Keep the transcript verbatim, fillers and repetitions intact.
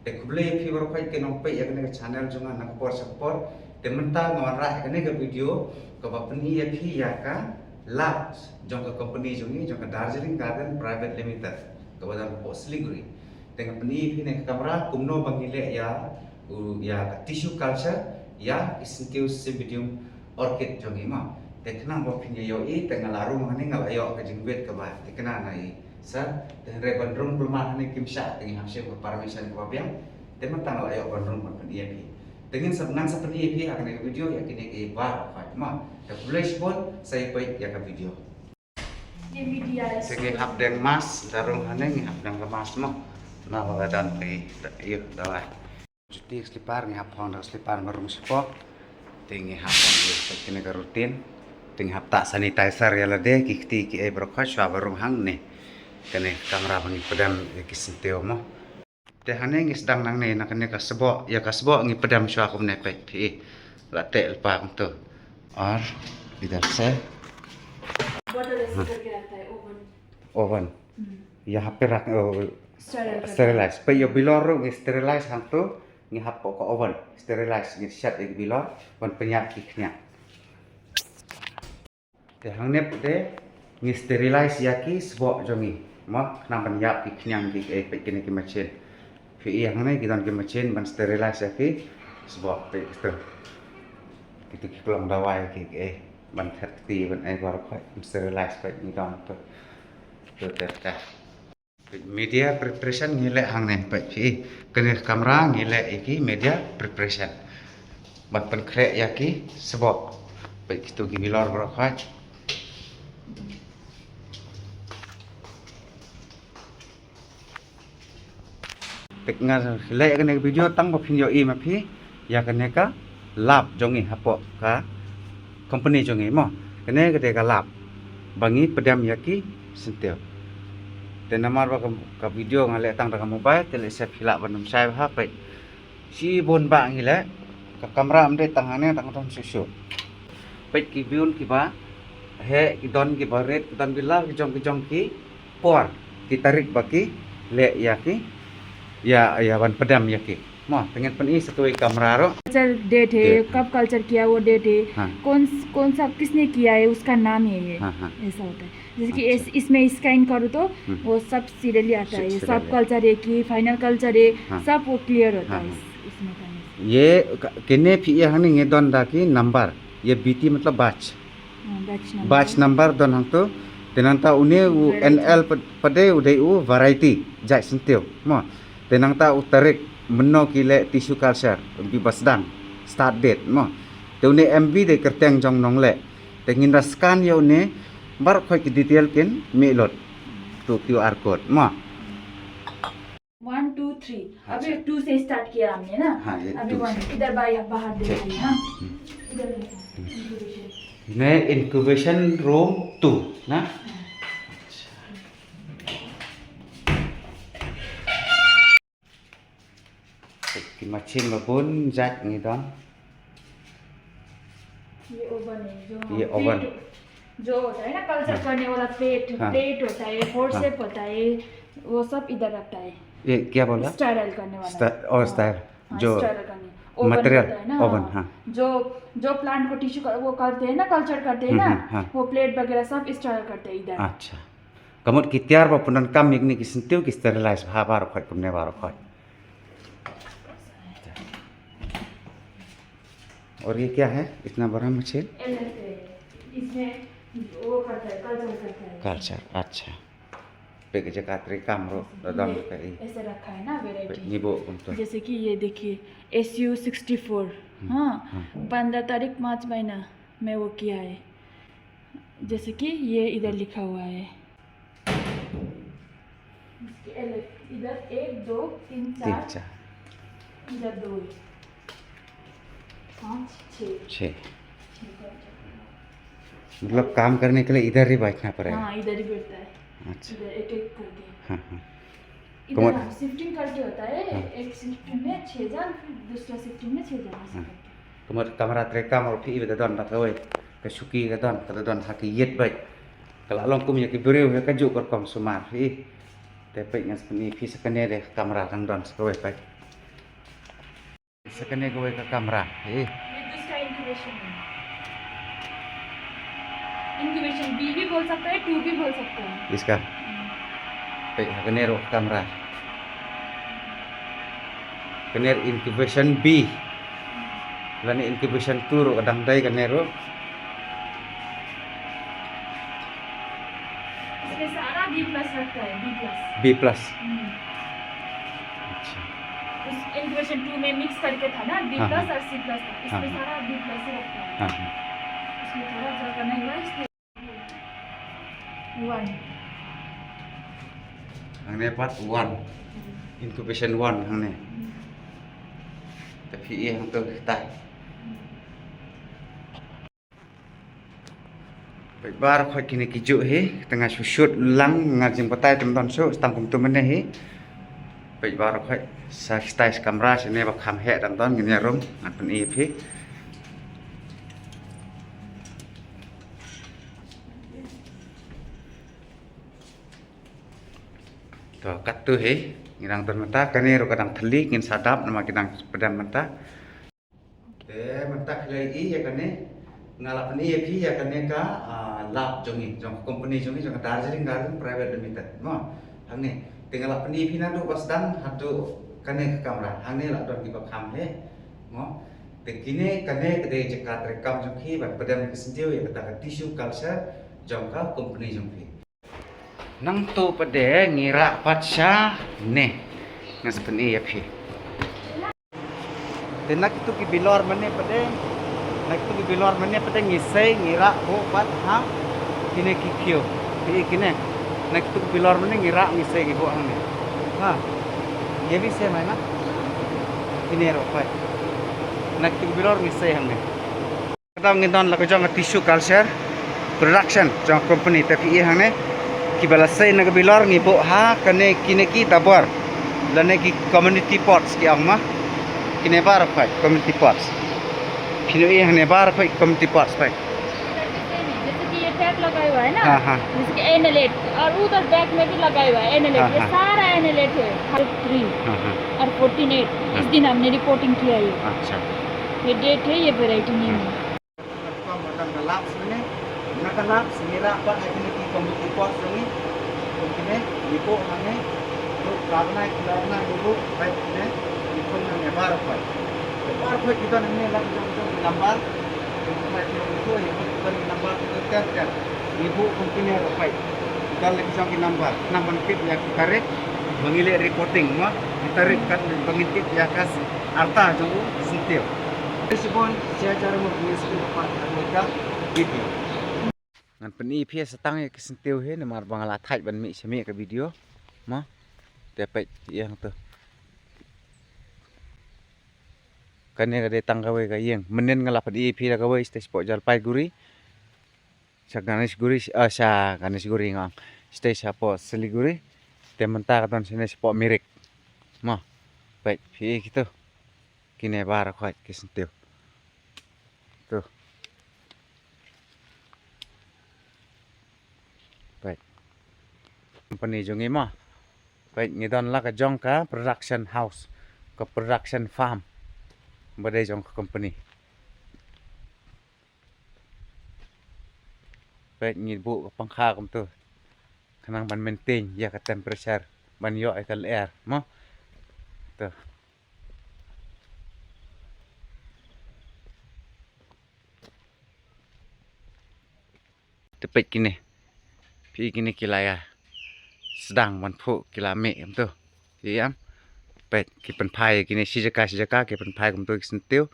Te khublei ïa phi baroh khoit ki nongpeit ïa kane ka channel jong nga na ka por sha ka por. Te mynta nga wanrah ïa kane ka video kaba pyni ïa phi ïa ka lab jong ka company jong ngi, jong ka Darjeeling Garden Private Limited, kaba don hapoh Siliguri. Te nga pyni ïa phi ne ka kamra kumno ba ngi leh ïa u, ïa ka tissue culture ïa ki syntiew Cymbidium orchid jong ngi mo. Te khnang ba phin ïa ïohi te nga la rung hangne, nga la ïoh ka jingwit kaba thikna na i sir. Te hynrei ban rung kulmar hangne kim shah, te ngi hap shim ka permission kaba biang. Te mynta nga la ïoh ban rung ban pyni ïa phi. Te ngin sa, ngan sa pyni ïa phi ha kane ka video ïa kine ki baroh khoit mo. Te khublei shibun, sa ïa peit ïa ka video. Ye media. Te ngi hap deng mask, da rung hangne ngi hap deng ka mask mo. Na ba la dang phi, ïa, dawai. Juti slipar, ngi hap phong da slipar marung shapoh. Te ngi hap phong ïa kine ka routine. Te ngi hap tah sanitizer ïa lade, ki kti kiei baroh khoit shuwa ba rung hangne. Kane ka kamra ba ngi pdem ïa ki syntiew mo. Te hangne ngi sdang nangne na kane ka sboh, ïa ka sboh ngi pdem shuwa kumne, peit phi. La teh lypa kumto. Aur idhar se. Bottle ऐसे करके रखता है, oven. Oven. Hmm. Ïa hape rak, oh, Sterile करके। Sterilize. Peit ïa bilor ruh ngi sterilize hangto, ngi hap ka oven. Sterilize, ngi shet ïa bilor ban pynïap ki khñiang. Te hangne pat de ngi sterilize ïa ki sboh jong ngi mo, khnang ban ïap ki khñiang ki, eh, peit kine ki machine. Phi i hangne ki don ki machine ban sterilize ïa ki sboh, peit kito. Kito ki klong dawai ki, eh, ban thet kti ban, eh, baroh khoit ban sterilize, peit ngi don to. To ter ka. Media preparation ngi leh hangne, peit phi. Kane ka kamra ngi leh ïa ki media preparation. Ban pynkhreh ïa ki sboh. Peit kito ki bilor baroh khoit. Peit nga leh kane ka video tang ba phin ïohi ma phi ïa kane ka lab jong ngi hapoh ka company jong ngi mo. Kane ka dei ka lab ba ngi pdem ïa ki syntiew. Te namar ba ka, ka video nga leh tang da ka mobile, te lehse phi lah ban ym shai bha, peit. Shibun ba ngi leh, ka kamra ym dei tang hangne tang don shuh shuh. Peit ki bun kiba heh, ki don kiba rit, ki don ki lal, ki jong ki jong ki por, ki tarik ba ki leh ïa ki, ïa, ïa ban pdem ïa ki. Mo, te ngin pyni sa kawei kamra ruh. Culture date है, date है। कब कल्चर किया वो डेट है, हाँ। कौन, कौन सा किसने किया है उसका नाम है ये, हाँ, हाँ। ऐसा होता है। जैसे कि अच्छा। इस, इसमें स्कैन करो तो हम्म। वो सब सीरियली आता है, सब कल्चर है कि फाइनल कल्चर है, हाँ। सब वो क्लियर होता है। हाँ, हाँ। इस, इसमें करने से। Ye ka, kine phi ïa hangne ngi don da ki number. Ye B T matlab batch. Batch number. Batch number don hangto. Te nangta une u Variety. N L pat, pat de u dei u variety, jait syntiew mo. Te nangta u tarik mynno ki leh tissue culture, bi ba sdang, start date mo. Te une M B dei kyrteng jong nongleh. Te ngin da scan ïa une, baroh khoit ki detail kin mih lut. To Q R code mo. One, two, three. अभी अच्छा। टू से स्टार्ट किया हमने ना। हाँ, ये अभी to one से। इधर बाहर, बाहर ठीक। दिखाइए, हाँ। हम्म। इधर देखो, हम्म। Incubation. Ne incubation room two na? हाँ। Ki machine ba bun jait ngi don. ये ओवन है, जो ये प्लेट, ओवन। जो होता है ना कल्चर हाँ। करने वाला प्लेट, हाँ। प्लेट होता है, फोर्सेप हाँ। होता है, वो सब इधर रखता है। ये क्या बोला? स्टेराइल करने वाला। स्टे-, और हाँ। स्टेराइल, हाँ, जो स्टेराइल करने। ओवन मटेरियल, होता है ना, ओवन, हाँ। हाँ। जो, जो प्लांट को टिश्यू कर, वो करते हैं ना, कल्चर करते हैं हम्म, ना, हम्म, हाँ। वो प्लेट वगैरह सब स्टेराइल करते हैं इधर। अच्छा। Ka mut ki tiar ba pyndonkam ïa kine ki syntiew ki sterilize bha baroh khoit kumne baroh khoit. और ये क्या है इतना बड़ा मशीन? एल एफ है। इसमें वो करता है, कल्चर करता है। कल्चर, अच्छा। Peit ka jaka treikam ruh da don ka i. ऐसे रखा है ना variety. Peit ngi buh kumto. जैसे कि ये देखिए, एस यू सिक्सटी फोर। हम्म, हाँ, हाँ। पन्द्रह तारीख मार्च महीना में वो किया है। जैसे कि ये इधर लिखा हुआ है। इसके एल एफ, इधर एक, दो, तीन, तीन, चार। चार। इधर दो है। पाँच, छः। छः। छः का। मतलब काम करने के लिए इधर ही बैठना पड़ेगा? हाँ, इधर ही बैठता है। अच्छा। इधर एक एक करके। हाँ, हाँ। इधर कमर- हम शिफ्टिंग करके होता है, हाँ। एक शिफ्ट में छः जन, फिर दूसरा शिफ्टिंग में छः जन, ऐसे हाँ। करके। Ka mut kamra treikam ruh phi i ba da don da kawei. Ka shuki ka don, ka da don ha ki ïit beit. Ka la long kum ïa ki briew ïa kajuh ka rukom sumar phi i. Te peit ngan sa pyni phi sa kane de ka kamra dang don sa kawei peit. Sa kane kawei ka kamra hi. ये दूसरा इंक्यूबेशन है। Incubation B भी बोल सकते हैं, टू भी बोल सकते हैं। इसका? हम्म। Peit ha kane ruh ka kamra. Kane incubation B. Lane incubation two ruh ka dang dei kane ruh. इसमें सारा बी प्लस रखता है, बी प्लस। B plus. हम्म। अच्छा। उस इंक्यूबेशन टू में मिक्स करके था ना, बी प्लस और सी प्लस था। इसमें सारा बी प्लस ही रखता है। हाँ, हाँ। इसमें थोड़ा सा करना हुआ, इसलिए one. Hangne pat one. Incubation one hangne. Te phi ïa hangto kita. Peit baroh khoit kine ki juh hi, te nga shu shoot lang, nga jingbatai te ym don shuh, tang kumtu mynne hi. Peit baroh khoit, sa stai sa kamra, shane ba kham heh dang don, ngin ïarum, ngan pyni ïa phi. To, katto hi, ngi dang don mynta, kane ruh ka dang thylli, ngin sa dap, namar ki dang pdem mynta. Te mynta phi la ïohi ïa kane, nga la pyni ïa phi ïa kane ka, ah, lab jong ngi, jong ka company jong ngi, jong ka Darjeeling Garden Private Limited, mo. Hangne, te nga la pyni ïa phi naduh ba sdang haduh kane ka kamra, hangne la don kiba kham hi, mo. Te kine, kane ka dei jaka treikam jong phi ban pdem ka syntiew ïa kata ka tissue culture jong ka company jong phi. Nangto pat de ngi rah pat sha ne. Nga sa pyni ïa phi. Te na kitu ki bilor mynne pat de, na kitu ki bilor mynne pat de ngi sei ngi rah buh pat ha kine ki khiew. Phi i kine. Na kitu ki bilor mynne ngi rah ngi sei ngi buh hangne. Ha. Ye bi sei mai na. Kine ruh pat. Na kitu ki bilor ngi sei hangne. Kata ngi don la ka jong ka tissue culture production jong ka company, te phi i hangne. Kiba la sei na ka bilor ngi buh ha kane kine ki tabor. Lane ki community pots ki ong ma. Kine baroh khoit community pots. Phi i hangne baroh khoit community pots khoit. जैसे कि ये टैग लगा हुआ है ना, हाँ, हाँ। जैसे कि एन एल एट, और उधर बैक में भी लगा हुआ है एन एल एट, हाँ, ये हाँ। सारा एन एल एट है, थर्टी थ्री हाँ, हाँ। और फोर्टी एट। हाँ। इस दिन हमने रिपोर्टिंग किया है। अच्छा। ये डेट है, ये वैरायटी नेम है। Ka lab sini, na ka lab sini rah pat ha kine ki community pots jong ngi. Kum kine, ngi buh hangne, buh ka bnai, ki la bnai, ngi buh, peit kine, ngi khun hangne baroh khoit. Baroh khoit ki don hangne la ki jong jong ki number. Ngi buh peit kine, ngi buh, ngi buh ki don ki number, ki don ter ter. Ngi buh kum kine ruh peit. Ki don la ki jong ki number. Khnang ban tip ïa ki tarik ba ngi leh reporting mo. Ki tarik kat ba ngin tip ïa ka rta jong u syntiew. Shibun, sha jar mo ngi sku pat ka video. Ngan pyni phi sa tang ïa ki syntiew hi namar ba nga la thait ban mih sha mih ka video. Mo. Te peit ïa hangto. Kane ka dei tang kawei ka ïing. Mynnin nga la pyni phi da kawei stage pok Jalpaiguri. Sha Ganeshguri, ah, sha Ganeshguri nga ong. Stage hapoh Siliguri. Te mynta ka don shane shapoh Mirik. Mo. Peit phi ïa kito. Kine baroh khoit ki syntiew. To. Peit. Company jong ngi mo. Peit ngi don la ka jong ka production house, ka production farm. Ba dei jong ka company. Peit ngi buh ka pangkha kumto. Khnang ban maintain ïa ka temperature, ban ïoh ïa ka lyer mo. To. Te peit kine. Phi kine ki la ïa sdang ban phuh ki la mih kumto. Ïa, peit ki pynphai kine shi jaka shi jaka ki pynphai kumto ki syntiew.